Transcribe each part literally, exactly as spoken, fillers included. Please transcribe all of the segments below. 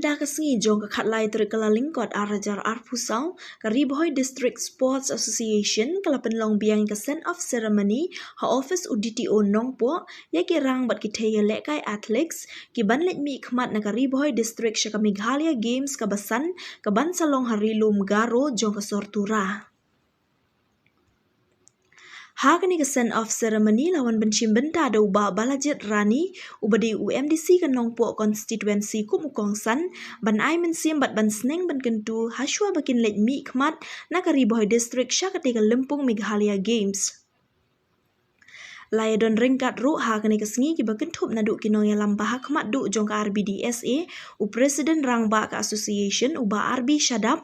Da ka sngi jong ka khatlai tarik Kyllalyngkot arhajar arphew saw, ka Ri Bhoi District Sports Association ka la pynlong biang ïa ka send off ceremony ha office u D T O Nongpoh ïa ki rang bad ki thei ïalehkai athletics ki ban leit mihkhmat na ka Ri Bhoi District sha ka Meghalaya Games kaba san ka ban sa long ha Ri Lum Garo jong ka sor Tura. Ha kane ka send off ceremony la wan ban shim bynta da u Bah Balajit Rani, uba dei u M D C ka Nongpoh constituency kum u kongsan, ban ai mynsiem bad ban sneng ban kyntu hashwa ba kin leit mihkhmat na ka Ri Bhoi District sha katei ka lympung Meghalaya Games. La ïadon ryngkat ruh ha kane ka sngi kiba kynthup naduh ki nongïalam ba ha khmat duh jong ka R B D S A, u President Rangbah ka Association, u Bah R B Shadap,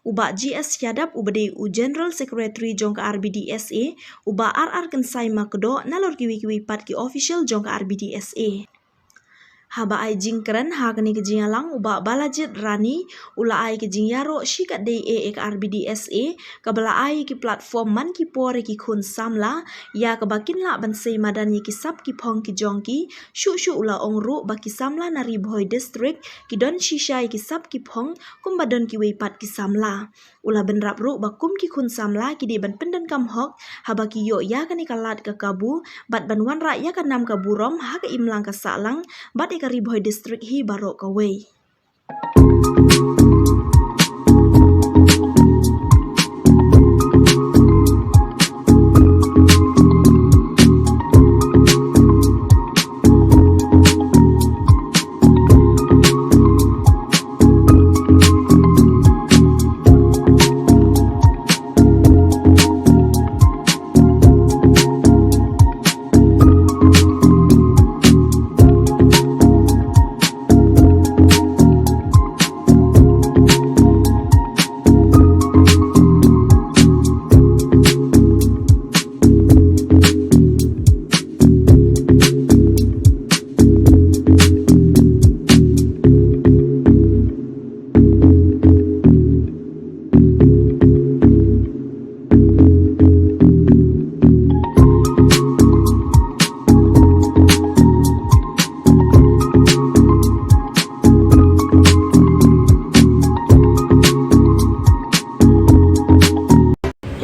u Bah G S Shadap, uba dei u General Secretary jong ka R B D S A, u Bah R R Kynsai Makdoh, nalor kiwei kiwei pat ki official jong ka R B D S A. Haba ai jingkren ha kane ka jingïalang, u Bah Balajit Rani u la ai ka jingïaroh shikatdei eh ïa ka R B D S A, kaba la ai ki platform man ki por ïa ki khun samla, ïa kaba kin lah ban sei madan ïa ki sap ki phong ki jong ki. Shuh shuh u la ong ruh ba ki samla na Ri Bhoi District ki don shisha ïa ki sap ki phong kumba don kiwei pat ki samla. U la bynrap ruh ba kum ki khun samla ki dei ban pyndonkam hok haba ki ïoh ïa kane ka lad ka kabu, bad ban wanrah ïa ka nam ka burom ha ka imlang ka sahlang bad ïa ka Ri Bhoi District hi baroh kawei.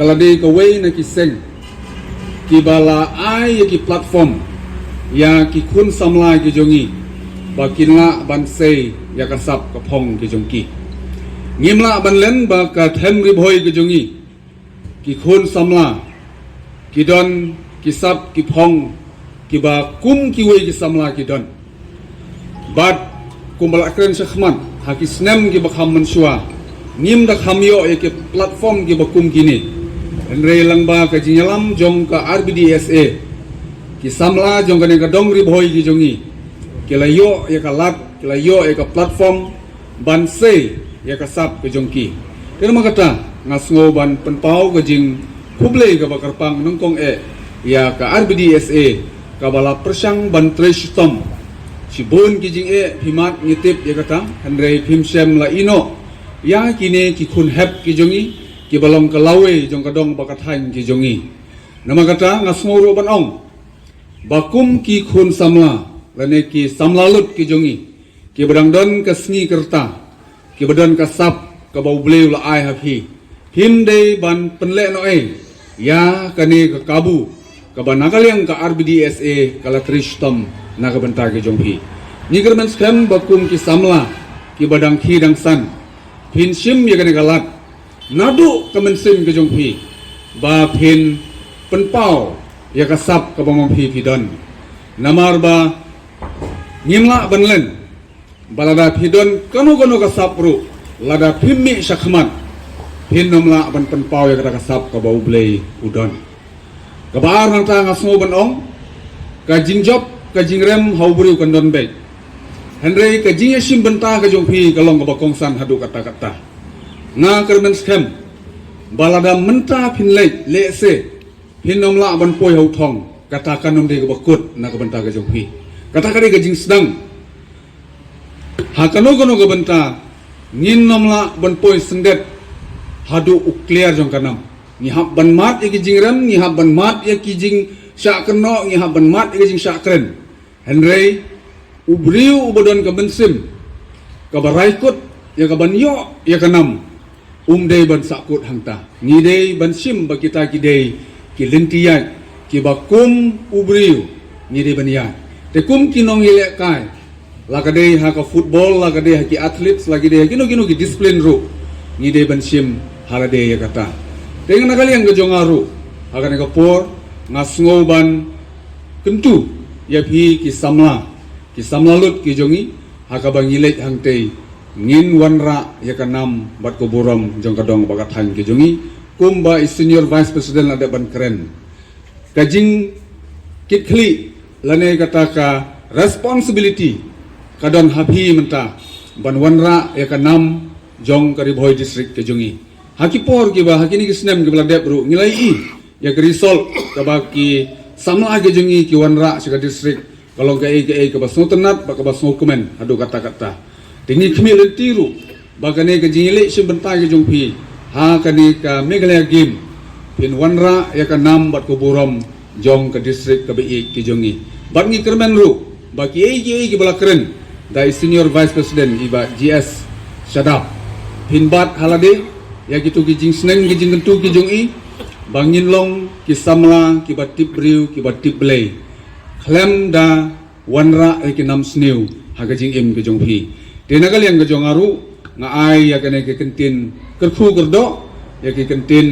Ka la dei kawei na ki seng kiba la ai ïa ki platform ïa ki khun samla ki jong ngi ba kin lah ban sei ïa ka sap ka phong ki jong ki. Ngim lah ban len ba ka them Ri Bhoi ki jong ngi, ki khun samla ki don ki sap ki phong kiba kum kiwei ki samla ki don. Bad kumba la kren shakhmat, ha ki snem kiba kham mynshuwa ngim da kham ïoh ïa ki platform kiba kum kine. Hynrei lyngba ka jingïalam jong ka R B D S A, ki samla jong kane ka dong Ri Bhoi ki jong ngi ki la ïoh ïa ka lad, ki la ïoh ïa ka platform ban sei ïa ka sap ka jong ki. Te namar kata nga sngew ban pynpaw ka jingkhublei kaba kyrpang nyngkong eh ïa ka R B D S A kaba la pyrshang ban trei shitom. Shibun ki jingeh phi mad ngi tip ïa kata, hynrei phim shym la ïehnoh ïa kine ki khun hep ki jong ngi, kiba long ka lawei jong ka dong bad ka thaiñ ki jong ngi. Namar kata nga sngew ruh ban ong ba kum ki khun samla lane ki samla lut ki jong ngi, kiba dang don ka sngi ka rta, kiba don ka sap kaba U Blei u la ai ha phi, phim dei ban pynlehnohei ïa kane ka kabu kaba na ka liang ka R B D S A ka la trei shitom na ka bynta ki jong phi. Ngi kyrmen skhem ba kum ki samla kiba dang khie dang san, phin shim ïa kane ka lad naduh ka mynsiem ka jong phi ba phin pynpaw ïa ka sap kaba ma phi phi don. Namar ba ngim lah ban len ba lada phi don kano kano ka sap ruh, lada phim mih shakhmat, phin ym lah ban pynpaw ïa kata ka sap kaba U Blei u don. Kaba ar, nangta nga sngew ban ong, ka jingjop ka jingrem ha u briew kan don beit, hynrei ka jingïashim bynta ka jong phi ka long kaba kongsan haduh katta katta. Nga kyrmen skhem ba lada mynta phin leit, lehse phin ym lah ban poi ha u thong, kata kan ym dei kaba kut na ka bynta ka jong phi. Kata ka dei ka jingsdang. Ha kano kano ka bynta ngin ym lah ban poi syndet haduh u kliar jong ka nam. Ngi hap ban mad ïa ki jingrem, ngi hap ban mad ïa ki jingshah kynnoh, ngi hap ban mad ïa ki jingshah kren. Hynrei u briew uba don ka mynsiem kaba rai kut ïa ka ban ïoh ïa ka nam, um dei ban sahkut hangta. Ngi dei ban shim ba kita ki dei ki lynti ïaid kiba kum u briew ngi dei ban ïaid. Te kum ki nongïalehkai, la ka dei ha ka football, la ka dei ha ki athletes, la ki dei ha kino kino ki discipline ruh, ngi dei ban shim ha lade ïa kata. Te na ka liang ka jong nga ruh, ha kane ka por nga sngew ban kyntu ïa phi ki samla, ki samla lut ki jong ngi, ha kaba ngi leit hangtei, ngin wanrah ïa ka nam bad ka burom jong ka dong bad ka thaiñ ki jong ngi, kumba i Senior Vice President la dep ban kren. Ka jingkitkhlieh lane kata ka responsibility ka don ha phi mynta ban wanrah ïa ka nam jong ka Ri Bhoi District ka jong ngi. Ha ki por kiba, ha kine ki snem kiba la dep ruh, ngi la ïohi ïa ka result kaba ki samla ki jong ngi ki wanrah sha ka district, ka long kaei kaei kaba sngewtynnat bad kaba sngewkmen haduh katta katta. Te ngi khmih lynti ruh ba kane ka jingïaleit shim bynta ka jong phi ha kane ka Meghalaya Game, phin wanrah ïa ka nam bad ka burom jong ka district kaba ïeit ki jong ngi. Bad ngi kyrmen ruh ba kiei kiei kiba la kren da i Senior Vice President i Bah G S Shadap, phin bat ha lade ïa kito ki jingsneng ki jingkyntu ki jong i, ba ngin long ki samla kiba tip briew, kiba tip Blei, khlem da wanrah ïa ki nam sniew ha ka jingim ka jong phi. Te na ka liang ka jong nga ruh, nga ai ïa kane ka kyntien kyrkhu kyrdoh, ïa ki kyntien,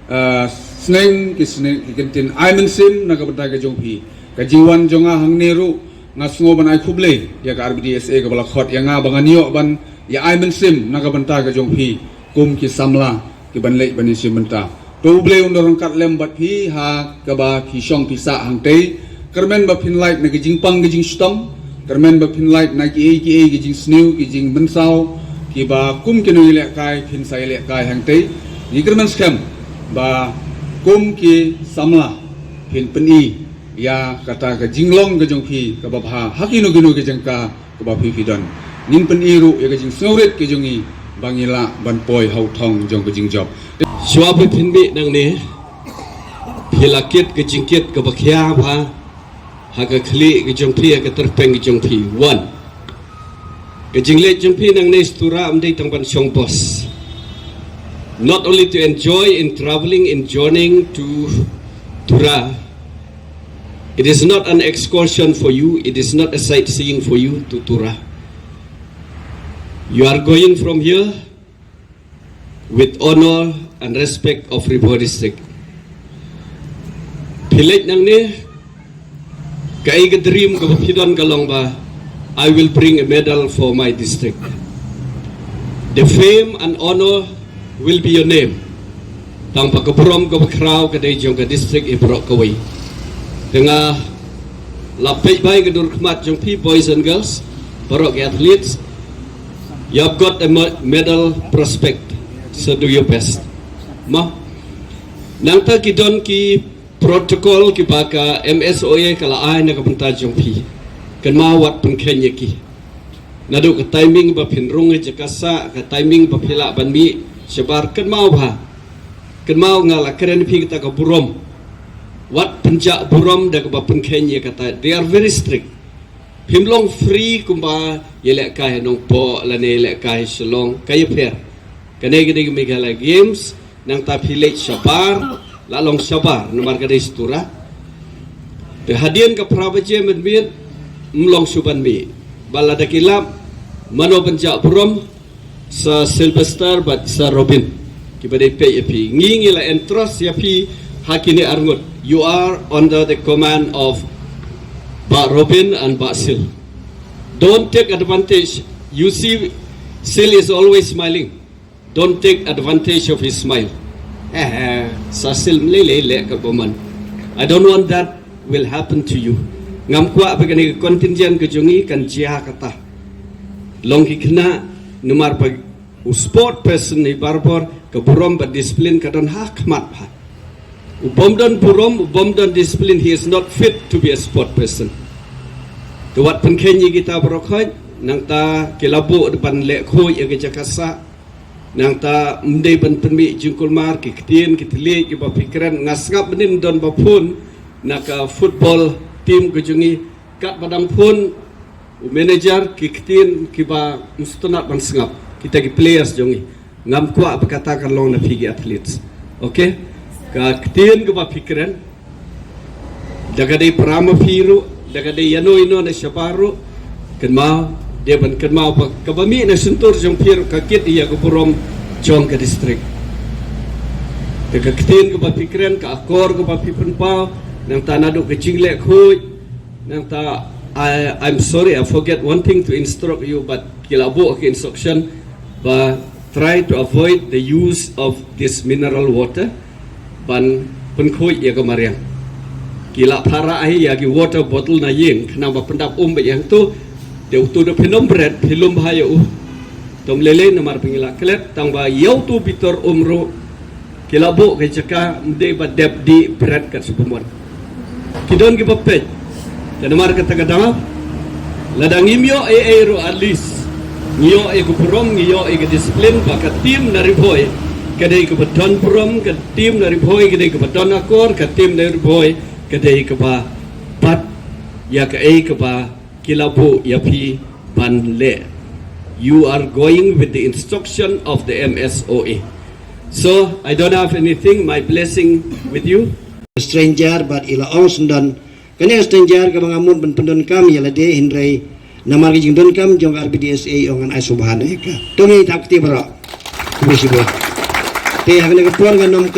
ah, sneng, ki sneng, ki kyntien ai mynsiem na ka bynta ka jong phi. Ka jingwan jong nga hangne ruh, nga sngew ban ai khublei ïa ka R B D S A kaba la khot ïa nga ba ngan ïoh ban ïa ai mynsiem na ka bynta ka jong phi kum ki samla ki ban leit ban ïashim bynta. To U Blei un da ryngkat lem bad phi ha kaba phi shong phi sah hangtei. Kyrmen ba phin lait na ki jingpang ki jingshitom, kyrmen ba phin lait na kiei kiei ki jingsniew ki jingmynsaw kiba kum ki nongïalehkai phin sa ïalehkai hangtei. Ngi kyrmen skhem ba kum ki samla phin pyni ïa kata ka jinglong ka jong phi kaba bha ha kino kino ki jaka kaba phi phi don. Ngin pyni ruh ïa ka jingsngewrit ka jong ngi ba ngi lah ban poi ha u thong jong ka jingjop. Shuwa ba phin mih nangne, phi la kit ka jingkit kaba khia bha ha ka khlieh ka jong phi, ha ka tyrpeng ka jong phi. One, ka jingleit jong phi nangne sha Tura ym dei tang ban shong bus. Not only to enjoy in travelling, in journeying to Tura, it is not an excursion for you, it is not a sightseeing for you to Tura. You are going from here with honour and respect of Ri Bhoi District. Phi leit nangne, kaei ka dream kaba phi don ka long ba, "I will bring a medal for my district." The fame and honour will be your name. Tang ba ka burom kaba khraw ka dei jong ka district hi baroh kawei. Te nga la peit bha ïa ka dur khmat jong phi, boys and girls, baroh ki athletes. You have got a me-, medal prospect, so do your best. Mo, nangta ki don ki protocol kiba ka M S O A ka la ai na ka bynta jong phi. Kynmaw wat pynkheiñ ïa ki. Naduh ka timing ba phin rung ha jaka sah, ka timing ba phi lah ban mih shabar, kynmaw bha. Kynmaw nga la kren ïa phi kata ka burom. Wat pynjah burom da kaba pynkheiñ ïa kata. They are very strict. Phim long free kumba ïalehkai ha Nongpoh lane ïalehkai ha Shillong, ka ïapher. Kane ka dei ka Meghalaya Games, nangta phi leit shabar, la long shabar namar ka dei sha Tura. Te hadien ka phra baje mynmiet ym long shuh ban mih. Bad lada ki lap, mano ban jah burom? Sir Sylvester bad Sir Robin, kiba dei peit ïa phi. Ngi ngi la entrust ïa phi ha kine arngut. You are under the command of Bah Robin and Bah Sil. Don't take advantage. You see, Sil is always smiling. Don't take advantage of his smile. Eh, eh, Sir Sil mlei lei leh ka bymman. I don't want that will happen to you. Ngam kwah ba kane ka contingent ka jong ngi kan jia kata. Long ki khynnah, namar ba u sport person hi barabor, ka burom bad discipline ka don ha khmat bha. U bym don burom, u bym don discipline, he is not fit to be a sport person. Te wat pynkheiñ ïa kita baroh khoit, nangta ki la buh da ban leh khuid ïa ka jaka sah, nangta ym dei ban pynmih jingkulmar, ki ktien, ki thylliej, kiba phi kren, nga sngap mynnin don ba phone na ka football team ka jong ngi, katba dang phone U manager, ki ktien kiba msutnat ban sngap, kita ki players jong ngi. Ngam kwah ba kata kan long na phi ki athletes. Okay? Ka ktien kaba phi kren, da ka dei para ma phi ruh, da ka dei ïano ïano na shabar ruh, kynmaw, dei ban kynmaw ba kaba mih na shyntur jong phi ruh ka kit ïa ka burom jong ka district. Da ka ktien kaba phi kren, ka akor kaba phi pynpaw, nangta naduh ka jingleh khuid, nangta, I, I'm sorry, I forget one thing to instruct you, but ki la buh ki instruction ba try to avoid the use of this mineral water ban pynkhuid ïa ka mariang. Ki la phara ai ïa ki water bottle na ïing, khnang ba pyndap um beit ïa hangto, te uto da phin ym bret, phi lum bha ïa u. Tom lei lei namar ba ngi la klet, tang ba ïa uto bitor um ruh, ki la buh ka jaka, ym dei ba dep dih bret kat shu pynmut. Ki don kiba peit. Te namar kata ka daw, lada ngim ïoh ei ei ruh, at least ngi ïoh ei ka burom, ngi ïoh ei ka discipline ba ka team na Ri Bhoi ka dei kaba don burom, ka team na Ri Bhoi ka dei kaba don akor, ka team na Ri Bhoi ka dei kaba bat ïa kaei kaba ki la buh ïa phi ban leh. You are going with the instruction of the M S O A. So, I don't have anything, my blessing with you. Stranger, but i la ong syndon. Kane stranger kaba nga mut ban pyndonkam ïa lade, hynrei namar ka jingdonkam jong ka R B D S A, ong ngan ai sngewbha ïa ka. To ngin ïa thap kti baroh. Khublei shibun. Te ha kane ka por ngan ym